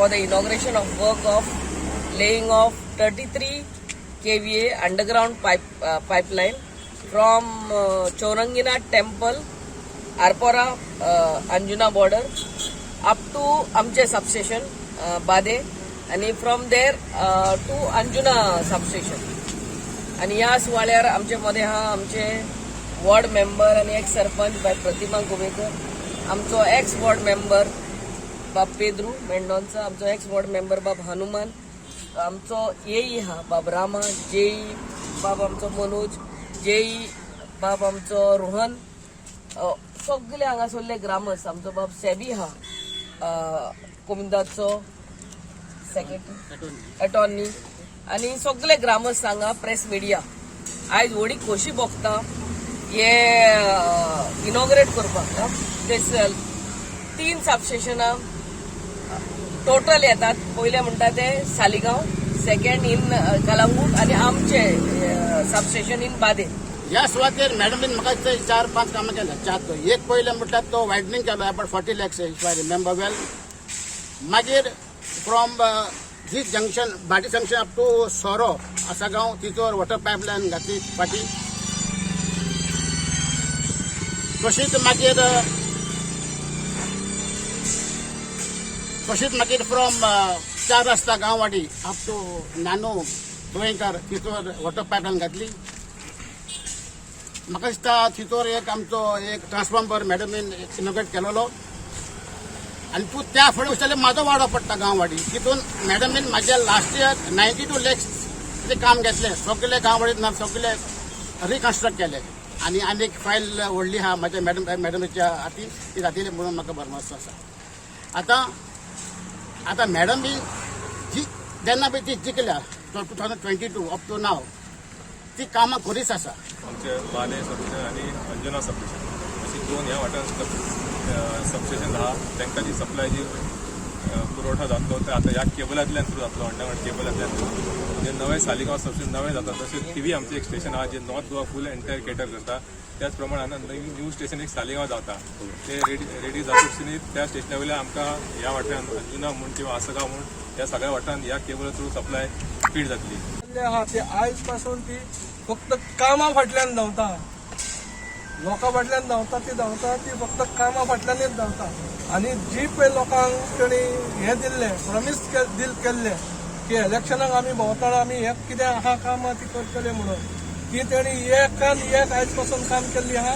For the inauguration of work of laying of 33 kVA underground pipeline from Chowranginath temple, Arpora, Anjuna border up to आमचे substation बादे आणि from there to Anjuna substation. आणि ह्या सुवाळ्यार आमचे मदें आहा आमचे वॉर्ड मेंबर आणि एक्स सरपंच बाय प्रतिमा गोवेकर, आमचो एक्स वॉर्ड मेंबर बाब पेद्रू मेंडोन्सा, आमचो एक्स वॉर्ड मेंबर बाब हनुमान, आमचो एई हा बाब रामा, जेई बाब आमचो मनोज, जेई बाब आमचो रोहन, सगळे हांगासरले ग्रामस्थ, आमचो बाब सेबी हा, कोमिंदाचो सेक्रेटरी अटॉर्नी आणि सगळे ग्रामस्थ हांगा, प्रेस मिडिया, आयज व्हडली खोशी भोगता हे इनॉग्रेट करपाक. ते तीन सबस्टेशनां टोटल येतात. पयले म्हणटा ते सालिगांव, सेकंड इन कलंगूट आणि आमचे सबस्टेशन इन बादे. ह्या सुवातेर मॅडमीन म्हाका दिसता चार पांच कामां केल्या. चार तो एक पयलें म्हटल्यार तो वायडनींग केलो about 40 lakhs, if I remember well. मागीर from this junction, Bhati junction, up to सोरो आसागांव, तिचोर वॉटर पायपलायन घातली फाटी. तशीच मागीर फ्रॉम चार रस्ता गांववाडी अप टू नानू गोंयकार, तिचोर वॉटर पायपलायन घातली. म्हाका दिसता थितोर एक आमचो एक ट्रान्सफॉर्मर मॅडमीन इनोग्रेट केलेलो. आनी तूं त्या फुडें वचतले, म्हाजो वाडो पडटा गांववाडी, तितून मॅडमीन म्हाजे लास्ट इयर 92 लॅक्स ते काम घेतलें. सगळे गांववाडीत सगळे रिकन्स्ट्रक्ट केले. आनी आनी एक फायल व्हडली आहा म्हाज्या मॅडमीच्या हाती, ती जातली म्हणून म्हाका भरमस आसा. आतां आतां मॅडम बी जी जेन्ना पळय ती जिखल्या, 2022 up to now ती कामां करीच आसा. आमचे बाले सबस्टेशन आनी अंजुना सबस्टेशन अशी दोन ह्या वाठारांत सबस्टेशन आहा. तांकां जी सप्लाय, जी पुरवठा जातलो, ते आतां ह्या केबलांतल्यान थ्रू जातलो, अंडरग्रावंड केबलांतल्यान थ्रू. जे नवे सालिगांव सबस्टेशन नवें जाता, तशें थिवी आमचें एक स्टेशन आहा, जे नॉर्थ गोवा फूल एंटायर केटर करता. त्याच प्रमाणे आतां न्यू स्टेशन एक सालिगांव जाता, ते रेडी रेडी जातूच त्या स्टेशना वयल्यान आमकां ह्या वाठारांत, अंजुना म्हूण किंवा आसगांव म्हूण, ह्या सगळ्या वाठारांत ह्या केबल थ्रू सप्लाय फीड जातली. आहा ते आयज पासून ती फक्त कामा फाटल्यान धांवता, लोकां फाटल्यान धांवता ती, धांवता ती फक्त कामा फाटल्यानच धांवता. आनी जी पळय लोकांक तेणी हें दिल्लें, प्रॉमीस दिल केल्लें की इलेक्शनाक आमी भोंवतना आमी हें कितें आहा कामां ती करतले म्हणून, ती तेणी एकान एक आयज पासून काम केल्ली आहा.